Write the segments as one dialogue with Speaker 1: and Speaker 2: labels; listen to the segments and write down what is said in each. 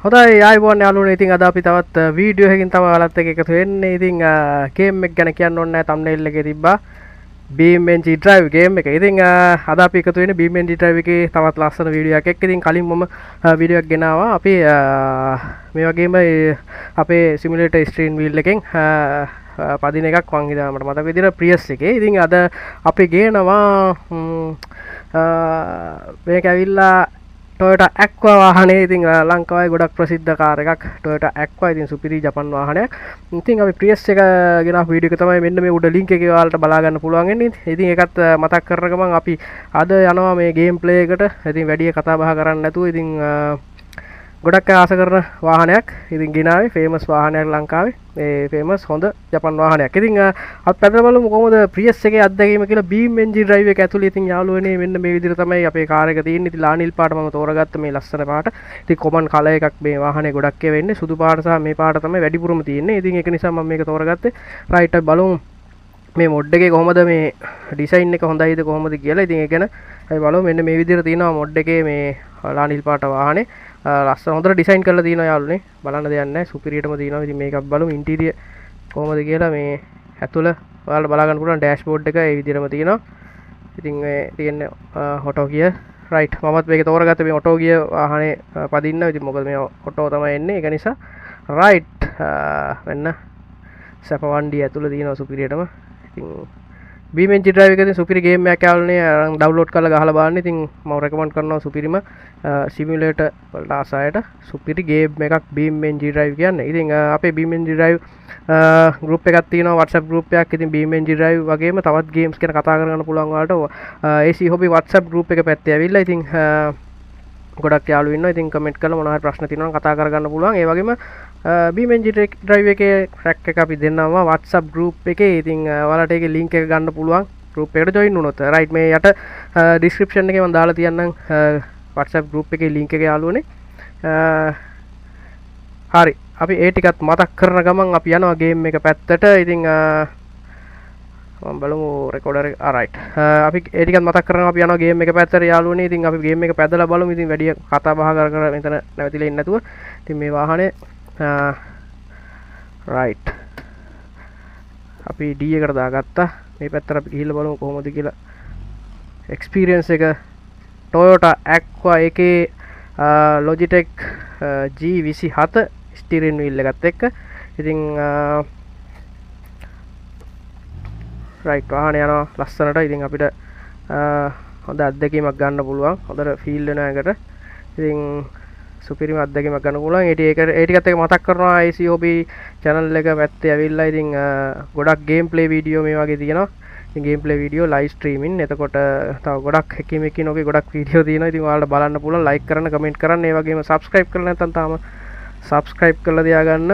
Speaker 1: හොඳයි ආයුබෝවන් යාළුවනේ. ඉතින් අද අපි තවත් වීඩියෝ එකකින් තමයි ඔයාලත් එක්ක එකතු වෙන්නේ. ඉතින් ගේම් එක ගැන කියන්න ඕනේ නැහැ. තම්නේල් එකේ තිබ්බා BeamNG Drive game එක. ඉතින් අද අපි එකතු වෙන්නේ BeamNG Drive එකේ තවත් ලස්සන වීඩියෝ එකක් එක්ක. ඉතින් කලින් මම වීඩියෝ එකක් ගෙනාවා. අපි මේ වගේම අපේ සිමියුලේටර් ස්ක්‍රීන් වීල් එකෙන් පදින එකක් මං හිතනවා මට මතක විදිහට Prius එකේ. ඉතින් අද අපි ගේනවා මේක ඇවිල්ලා Toyota Aqua වාහනේ. ඉතින් ලංකාවේ ගොඩක් ප්‍රසිද්ධ කාර් එකක් Toyota Aqua. ඉතින් සුපිරි ජපන් වාහනයක්. ඉතින් අපි Prius එක ගෙනාපු වීඩියෝ එක තමයි මෙන්න මේ උඩ ලින්ක් එකේ ඔයාලට බලා ගන්න පුළුවන් වෙන්නේ. ඉතින් ඒකත් මතක් කරන ගමන් අපි අද යනවා මේ ගේම් ප්ලේ එකට. ඉතින් වැඩි කතා බහ කරන්නේ නැතුව ඉතින් ගොඩක් අය ආස කරන වාහනයක්. ඉතින් ගෙනාවේ ෆේමස් වාහනයක් ලංකාවේ. මේ ෆේමස් හොඳ ජපන් වාහනයක්. ඉතින් අපි පැදලා බලමු කොහොමද Prius එකේ අත්දැකීම කියලා BeamNG Drive එක ඇතුලේ. ඉතින් යාළුවනේ මෙන්න මේ විදිහට තමයි අපේ කාර් එක තියෙන්නේ. ඉතින් ලා නිල් පාට මම තෝරගත්ත මේ ලස්සන පාට. ඉතින් කොමන් කලර් එකක් මේ වාහනේ ගොඩක් ඒවා වෙන්නේ. සුදු පාට සහ මේ පාට තමයි වැඩිපුරම තියෙන්නේ. ඉතින් ඒක නිසා මම මේක තෝරගත්තේ. රයිට් අපි බලමු මේ මොඩ් එකේ කොහොමද මේ ඩිසයින් එක හොඳයිද කොහොමද කියලා. ඉතින් ඒ ගැන අපි බලමු. මෙන්න මේ විදිහට තියෙනවා මොඩ් එකේ මේ ලා නිල් පාට වාහනේ. ලස්සන හොඳට ඩිසයින් කරලා තියෙනවා යාළුවනේ. බලන්න දෙයක් නැහැ. සුපිරියටම තියෙනවා. ඉතින් මේක අපි බලමු ඉන්ටීරියර් කොහොමද කියලා. මේ ඇතුළ ඔයාලට බලා ගන්න පුළුවන් ඩෑෂ්බෝඩ් එක ඒ විදිහටම තියෙනවා. ඉතින් මේ තියෙන්නේ ඔටෝ ගියර්. රයිට් මමත් මේක තෝරගත්ත මේ ඔටෝ ගියර් වාහනේ පදින්න. ඉතින් මොකද මේ ඔටෝ තමයි එන්නේ ඒක නිසා. රයිට් මෙන්න සැප වණ්ඩිය ඇතුළ තියෙනවා සුපිරියටම. ඉතින් BeamNG Drive එකේ සුපිරි ගේම් එකක් යාළුවනේ අරන් ඩවුන්ලෝඩ් කරලා ගහලා බලන්න. ඉතින් මම රෙකමන්ඩ් කරනවා සුපිරිම සිමියුලේටර් වලට ආස අයට සුපිරි ගේම් එකක් BeamNG Drive කියන්නේ. ඉතින් අපේ BeamNG Drive group එකක් තියෙනවා WhatsApp group එකක්. ඉතින් BeamNG Drive වගේම තවත් ගේම්ස් ගැන කතා කරගන්න පුළුවන් ඔයාලට AC Hobby WhatsApp group එක පැත්තේ ඇවිල්ලා. ඉතින් ගොඩක් යාළුවෝ ඉන්නවා. ඉතින් කමෙන්ට් කරලා මොනවා හරි ප්‍රශ්න තියෙනවා නම් කතා කරගන්න පුළුවන්. ඒ වගේම BeamNG Drive එකේ ට්‍රැක් එක අපි දෙන්නවා WhatsApp group එකේ. ඉතින් ඔයාලට ඒකේ link එක ගන්න පුළුවන් group එකට join වුණොත්. රයිට් මේ යට description එකේ මම දාලා තියන්නම් WhatsApp group එකේ link එක යාළුවනේ. හරි අපි ඒ ටිකත් මතක් කරන ගමන් අපි යනවා ගේම් එක පැත්තට. ඉතින් මම බලමු රෙකෝඩර් එක. රයිට් අපි ඒ ටිකත් මතක් කරගෙන අපි යනවා ගේම් එක පැත්තට යාළුවනේ. ඉතින් අපි ගේම් එක පැදලා බලමු. ඉතින් වැඩි කතා බහ කර කර මෙතන නැවතිලා ඉන්නේ නැතුව. ඉතින් මේ වාහනේ රයිට් අපි D එකට දාගත්තා. මේ පැත්තට අපි ගිහිල්ලා බලමු කොහොමද කියලා එක්ස්පීරියන්ස් එක. Toyota Aqua එකේ Logitech G27 steering wheel එකත් එක්ක. ඉතින් රයිට් වාහනේ යනවා ලස්සනට. ඉතින් අපිට හොඳ අත්දැකීමක් ගන්න පුළුවන්. හොඳට ෆීල් වෙනවා එකට. ඉතින් සුපිරිම අත්දැකීමක් ගන්න පුළුවන්. ඒ ටික ඒ ටිකත් එක්ක මතක් කරනවා AC Hobby channel එක පැත්තේ ඇවිල්ලා. ඉතින් ගොඩක් ගේම් ප්ලේ වීඩියෝ මේ වගේ තියෙනවා. ඉතින් game play video live streaming. එතකොට තව ගොඩක් හැකීම් එකින් ඔගේ ගොඩක් වීඩියෝ තියෙනවා. ඉතින් ඔයාලට බලන්න පුළුවන්. ලයික් කරන්න, කමෙන්ට් කරන්න, ඒ වගේම සබ්ස්ක්‍රයිබ් කරලා නැත්නම් තාම සබ්ස්ක්‍රයිබ් කරලා තියාගන්න.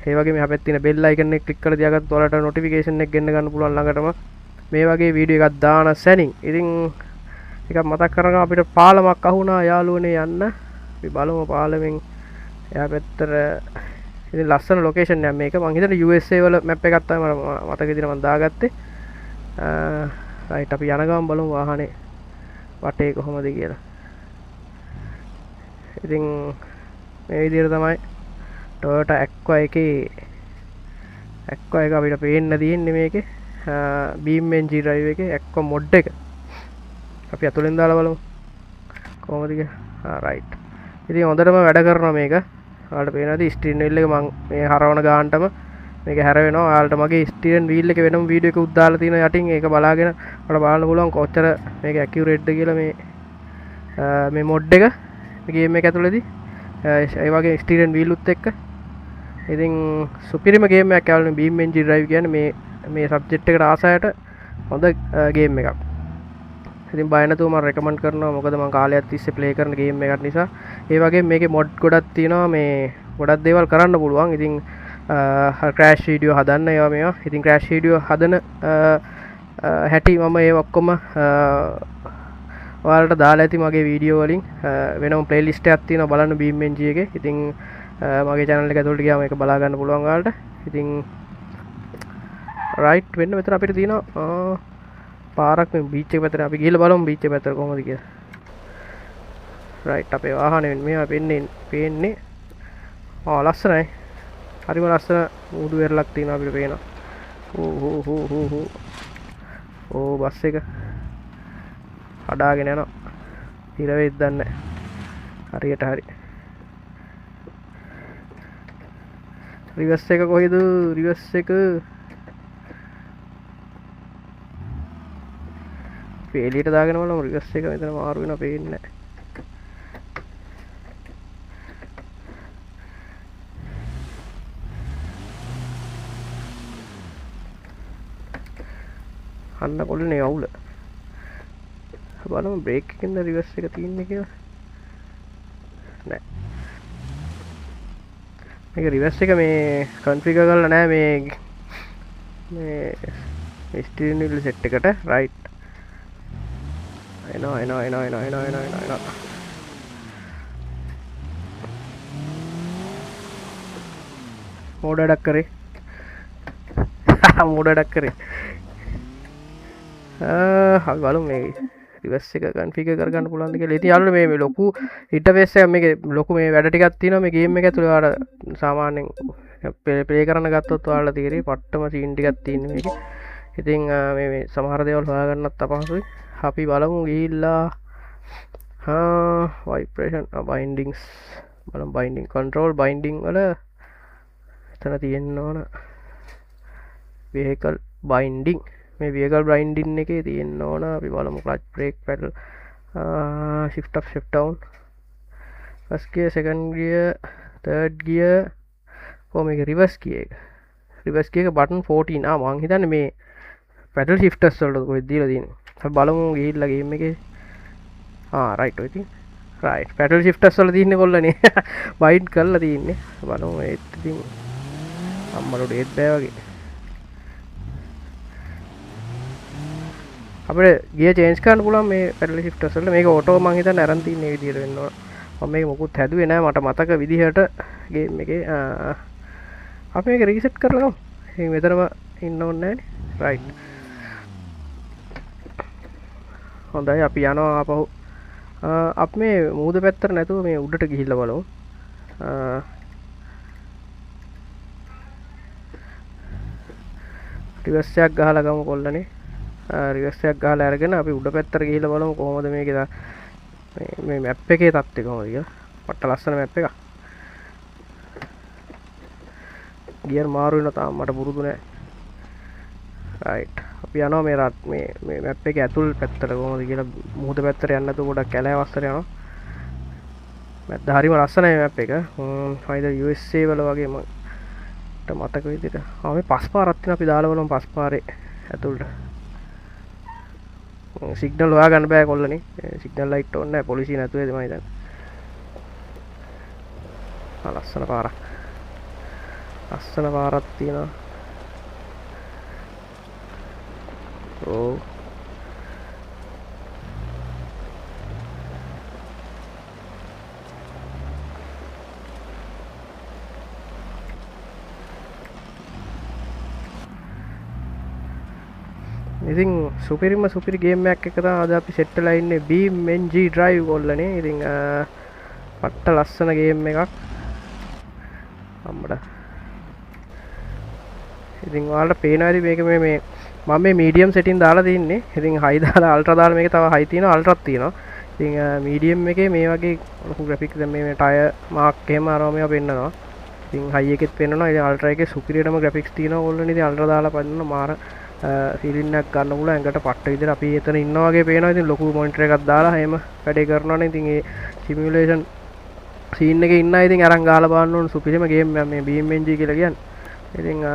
Speaker 1: ඒ වගේම එහා පැත්තේ තියෙන බෙල් අයිකන් එක ක්ලික් කරලා තියාගත්තොත් ඔයාලට නොටිෆිකේෂන් එක ගෙන්න ගන්න පුළුවන් ළඟටම මේ වගේ වීඩියෝ එකක් දාන සැනින්. ඉතින් එකක් මතක් කරගන්න අපිට පාලමක් අහුණා යාළුවනේ යන්න. අපි බලමු පාලමෙන් එහා පැත්තට. ඉතින් ලස්සන ලොකේෂන් එකක් මේක. මං හිතන්නේ USA වල මැප් එකක් තමයි මට මතක විදිහට මං දාගත්තේ. රයිට් අපි යන ගමන් බලමු වාහනේ වටේ කොහොමද කියලා. ඉතින් මේ විදිහට තමයි Toyota Aqua එකේ Aqua එක අපිට පේන්න තියෙන්නේ මේකේ. BeamNG Drive එකේ Aqua mod එක. අපි ඇතුලෙන් දාලා බලමු කොහොමද කියලා. රයිට් ඉතින් හොඳටම වැඩ කරනවා මේක. ඔයාලට පේනවාද ස්ටීරින් වීල් එක මං මේ හරවන ගානටම මේක හැරවෙනවා. ඔයාලට මගේ ස්ටීරින් වීල් එක වෙනම වීඩියෝ එකක් දාලා තියෙනවා යටින්. ඒක බලාගෙන ඔයාලට බලන්න පුළුවන් කොච්චර මේක ඇකියුරේට්ද කියලා මේ මොඩ් එක මේ ගේම් එක ඇතුළේදී. ඒ වගේ ස්ටීරින් වීල් උත් එක්ක. ඉතින් සුපිරිම ගේම් එකක් යාළුවනේ BeamNG Drive කියන්නේ මේ සබ්ජෙක්ට් එකට ආස අයට හොඳ ගේම් එකක්. ඉතින් බය නැතුව මම රෙකමන්ඩ් කරනවා. මොකද මම කාලයක් තිස්සේ ප්ලේ කරන ගේම් එකක් නිසා. ඒ වගේම මේකේ මොඩ් ගොඩක් තියෙනවා. මේ ගොඩක් දේවල් කරන්න පුළුවන්. ඉතින් ක්‍රෑෂ් වීඩියෝ හදන්න ඒවා මේවා. ඉතින් ක්‍රෑෂ් වීඩියෝ හදන හැටි මම ඒ ඔක්කොම ඔයාලට දාලා ඇති මගේ වීඩියෝ වලින්. වෙනම ප්ලේලිස්ට් එකක් තියෙනවා බලන්න BeamNG එකේ. ඉතින් මගේ channel එක ඇතුළට ගියාම ඒක බලා ගන්න පුළුවන් ඔයාලට. ඉතින් රයිට් වෙන්න මෙතන අපිට තියෙනවා පාරක් මේ බීච් එක පැත්තට. අපි ගිහලා බලමු බීච් එක පැත්තට කොහොමද කියලා. රයිට් අපේ වාහනේ මේවා පේන්නේ. ආ ලස්සනයි. හරිම ලස්සන මුහුදු වෙරළක් තියෙනවා අපිට පේනවා. ඕ හෝ හෝ හෝ හෝ. ඕ බස් එක කඩාගෙන යනවා. හිර වෙයිද දන්නේ නැහැ. හරියට හරි. රිවර්ස් එක කොහෙද? රිවර්ස් එක අපි එළියට දාගෙන බලමු. රිවර්ස් එක මෙතන මාරු වෙනවා පේන්නේ නැහැ. අන්න කොල්ලනේ අවුල. බලමු බ්‍රේක් එකෙන්ද රිවර්ස් එක තියෙන්නේ කියලා. නෑ. මේක රිවර්ස් එක මේ කන්ෆිගර් කරලා නෑ මේ මේ ස්ටියරින් වීල් සෙට් එකට. රයිට්. එනවා එනවා එනවා එනවා එනවා එනවා එනවා එනවා. මෝඩ වැඩක් කරේ. මෝඩ වැඩක් කරේ. අපි බලමු මේ රිවර්ස් එක කන්ෆිගර් කරගන්න පුළුවන්ද කියලා. ඉතින් යාළුවනේ මේ ලොකු ඉන්ටර්ෆේස් එක මේකේ ලොකු මේ වැඩ ටිකක් තියෙනවා මේ ගේම් එක ඇතුලේ. ඔයාලා සාමාන්‍යයෙන් ප්ලේ කරන්න ගත්තොත් ඔයාලා තේරෙයි පට්ටම සීන් ටිකක් තියෙන මේකේ. ඉතින් මේ මේ සමහර දේවල් හොයාගන්නත් අපහසුයි. අපි බලමු ගිහිල්ලා ভাইබ්‍රේෂන් බයින්ඩින්ග්ස් බලමු. බයින්ඩින් කන්ට්‍රෝල් බයින්ඩින් වල එතන තියෙන්න ඕන වෙහිකල් බයින්ඩින්. මේ වෙහිකල් බයින්ඩින් එකේ තියෙන්න ඕන. අපි බලමු clutch, brake pedal, shift up, shift down, first gear, second gear, third gear. කොහොම මේක රිවර්ස් ගියර් එක. රිවර්ස් ගියර් එක බටන් 14. මං හිතන්නේ මේ පැඩල් ෂිෆ්ටර්ස් වලට කොහෙද දීලා තියෙන්නේ. අපි බලමු ගිහිල්ලා ගේම් එකේ. රයිට් ඔය තියෙන්නේ. රයිට් පැඩල් ෂිෆ්ටර්ස් වල තියෙන්නේ කොල්ලනේ. බයින්ඩ් කරලා තියෙන්නේ. බලමු ඒත් ඉතින් අම්මලට ඒත් බෑ වගේ. අපිට ගියර් චේන්ජ් කරන්න පුළුවන් මේ පැඩල් ෂිෆ්ටර්ස් වල. මේක ඔටෝ මං හිතන්නේ අරන් තියෙන මේ විදිහට වෙන්න ඕන. මම මේක මොකුත් හැදුවේ නෑ මට මතක විදිහට ගේම් එකේ. අපි මේක රීසෙට් කරලා ගමු. ඉතින් මෙතනම ඉන්න ඕනේ නෑනේ. රයිට්. හොඳයි අපි යනවා ආපහු. අපි මේ මූද පැත්තට නැතුව මේ උඩට ගිහිල්ලා බලමු. රිවර්ස් එකක් ගහලා ගමු කොල්ලනේ. රිවර්ස් එකක් ගහලා අරගෙන අපි උඩ පැත්තට ගිහිල්ලා බලමු කොහොමද මේකේ මේ මැප් එකේ තත්ත්වය කොහොමද කියලා. පට්ට ලස්සන මැප් එකක්. ගියර් මාරු වෙනවා තාම මට පුරුදු නෑ. රයිට් අපි යනවා මේ රත් මේ මේ මැප් එකේ ඇතුල් පැත්තට කොහොමද කියලා. මුහුද පැත්තට යන්න නැතුව පොඩක් කැලෑ වස්සට යනවා. මැද්ද හරිම ලස්සනයි මැප් එක. මම හිතුවා USA වල වගේ මට මතක විදිහට. මේ පස් පාරක් තියෙනවා. අපි දාලා බලමු පස් පාරේ ඇතුළට. සිග්නල් හොයාගන්න බෑ කොල්ලනේ. සිග්නල් ලයිට් ඕනේ නෑ. පොලිසිය නැතුව ඇති මම හිතන්නේ. ලස්සන පාරක්. ලස්සන පාරක් තියෙනවා. ඔව්. ඉතින් සුපිරිම සුපිරි ගේම් එකක් එක තමයි අද අපි සෙට් වෙලා ඉන්නේ BeamNG Drive කොල්ලනේ. ඉතින් පට්ට ලස්සන ගේම් එකක්. අම්මඩ. ඉතින් ඔයාලට පේනවා ඇති මේක මේ මේ මම මේ මීඩියම් සෙටින් දාලා තින්නේ. ඉතින් හයි දාලා අල්ට්‍රා දාලා මේක තව හයි තියෙනවා අල්ට්‍රාත් තියෙනවා. ඉතින් මීඩියම් එකේ මේ වගේ ලොකු ග්‍රැෆික්ස් දැන් මේ ටයර් මාක් එහෙම අරවා මේවා පෙන්නනවා. ඉතින් හයි එකෙත් පෙන්නනවා. ඉතින් අල්ට්‍රා එකේ සුපිරියටම ග්‍රැෆික්ස් තියෙනවා කොල්ලනේ. ඉතින් අල්ට්‍රා දාලා පෙන්නන මාර ෆීලින් එකක් ගන්න පුළුවන් ඇඟට පට්ට විදිහට අපි එතන ඉන්නා වගේ පේනවා. ඉතින් ලොකු මොනිටර් එකක් දාලා එහෙම වැඩේ කරනවනේ. ඉතින් ඒ සිමියුලේෂන් සීන් එකේ ඉන්න අය ඉතින් අරන් ගහලා බලන්න ඕන සුපිරිම ගේම් එකක් මේ BeamNG කියලා කියන්නේ. ඉතින්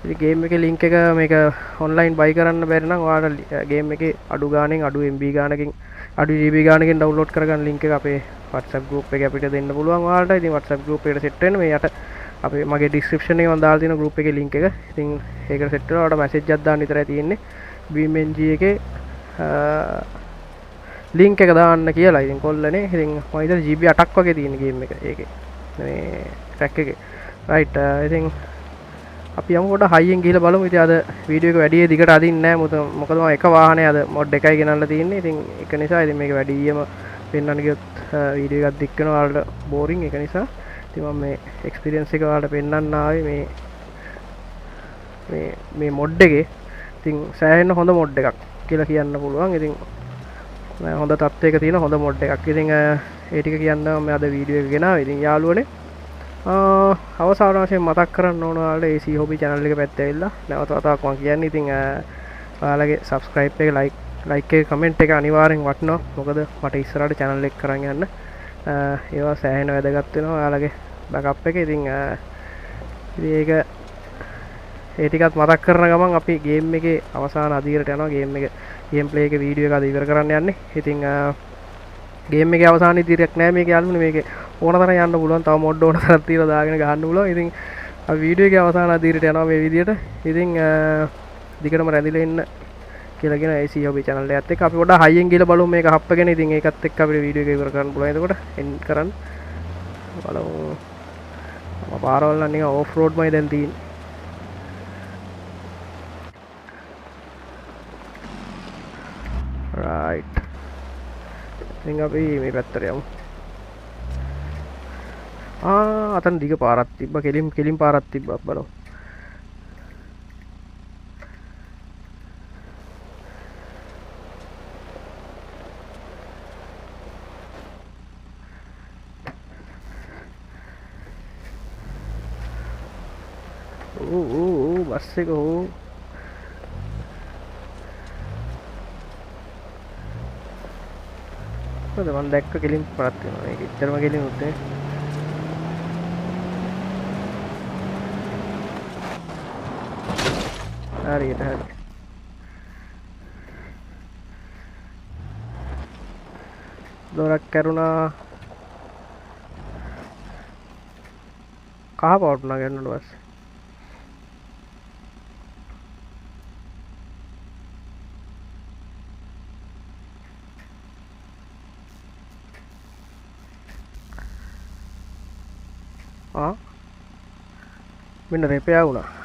Speaker 1: ඉතින් ගේම් එකේ ලින්ක් එක මේක ඔන්ලයින් බයි කරන්න බැරි නම් ඔයාලට ගේම් එකේ අඩු ගාණෙන් අඩු MB ගාණකින් අඩු GB ගාණකින් ඩවුන්ලෝඩ් කරගන්න ලින්ක් එක අපේ WhatsApp group එකේ අපිට දෙන්න පුළුවන් ඔයාලට. ඉතින් WhatsApp group එකට සෙට් වෙන්න මේ යට අපේ මගේ ඩිස්ක්‍රිප්ෂන් එකේ මම දාලා තියෙන group එකේ ලින්ක් එක. ඉතින් ඒකට සෙට් වෙලා ඔයාලට මැසේජ් එකක් දාන්න විතරයි තියෙන්නේ. BeamNG එකේ ලින්ක් එක දාන්න කියලා. ඉතින් කොල්ලනේ. ඉතින් මම හිතන්නේ GB 8ක් වගේ තියෙන ගේම් එක ඒකේ. මේ ට්‍රැක් එකේ. රයිට් ඉතින් අපි යමු පොඩ හයියෙන් ගිහලා බලමු. ඉතින් අද වීඩියෝ එක වැඩි දිගට අදින්නේ නෑ. මොකද මම එක වාහනේ අද මොඩ් එකයි ගෙනල්ලා තියෙන්නේ. ඉතින් ඒක නිසා ඉතින් මේක වැඩියම පෙන්වන්න ගියොත් වීඩියෝ එකක් දික් වෙනවා ඔයාලට බෝරින්. ඒක නිසා ඉතින් මම මේ එක්ස්පීරියන්ස් එක ඔයාලට පෙන්වන්න ආවේ මේ මේ මේ මොඩ් එකේ. ඉතින් සෑහෙන හොඳ මොඩ් එකක් කියලා කියන්න පුළුවන්. ඉතින් හොඳ තත්ත්වයක තියෙන හොඳ මොඩ් එකක්. ඉතින් ඒ ටික කියන්න මම අද වීඩියෝ එක ගෙනාවේ. ඉතින් යාළුවනේ අවසාන වශයෙන් මතක් කරන්න ඕන ඔයාලට AC Hobby channel එක පැත්තේ ඇවිල්ලා නැවත වතාවක් මම කියන්නේ. ඉතින් ඔයාලගේ subscribe එක, like එක, comment එක අනිවාර්යෙන් වටිනවා. මොකද මට ඉස්සරහට channel එක කරන් යන්න ඒවා සෑහෙන වැදගත් වෙනවා ඔයාලගේ backup එක. ඉතින් ඉතින් ඒක ඒ ටිකත් මතක් කරන ගමන් අපි ගේම් එකේ අවසාන අදියරට යනවා. ගේම් එක ගේම් ප්ලේ එකේ වීඩියෝ එක අද ඉවර කරන්න යන්නේ. ඉතින් ගේම් එකේ අවසාන ඉදිරියක් නෑ මේකේ යාළුවනේ. මේකේ ඕන තරම් යන්න පුළුවන්. තව මොඩ් ඕන තරම් තියලා දාගෙන ගහන්න පුළුවන්. ඉතින් අපි වීඩියෝ එකේ අවසාන අදියරට යනවා මේ විදියට. ඉතින් දිගටම රැඳිලා ඉන්න කියලා කියන AC Hobby channel එකත් එක්ක අපි පොඩ්ඩක් හයියෙන් ගිහලා බලමු මේක හප්පගෙන. ඉතින් ඒකත් එක්ක අපිට වීඩියෝ එක ඉවර කරන්න පුළුවන්. එතකොට එන්ඩ් කරන්න බලමු. මම පාරවල් නම් නිකන් ඔෆ් රෝඩ්මයි දැන් තියෙන්නේ. රයිට්. ඉතින් අපි මේ පැත්තට යමු. අතන දිග පාරක් තිබ්බා. කෙලින් කෙලින් පාරක් තිබ්බා. බලමු. ඌ බස් එක හෝ මොකද මං දැක්ක කෙලින් පාරක් තියෙනවා. මේක ඉච්චරම කෙලින් උත්තේ. හරියට හරි. දොරක් කරුණා කහ පාට වුණා ගන්නට පස්සේ. මෙන්න රිපෙයාර් වුණා.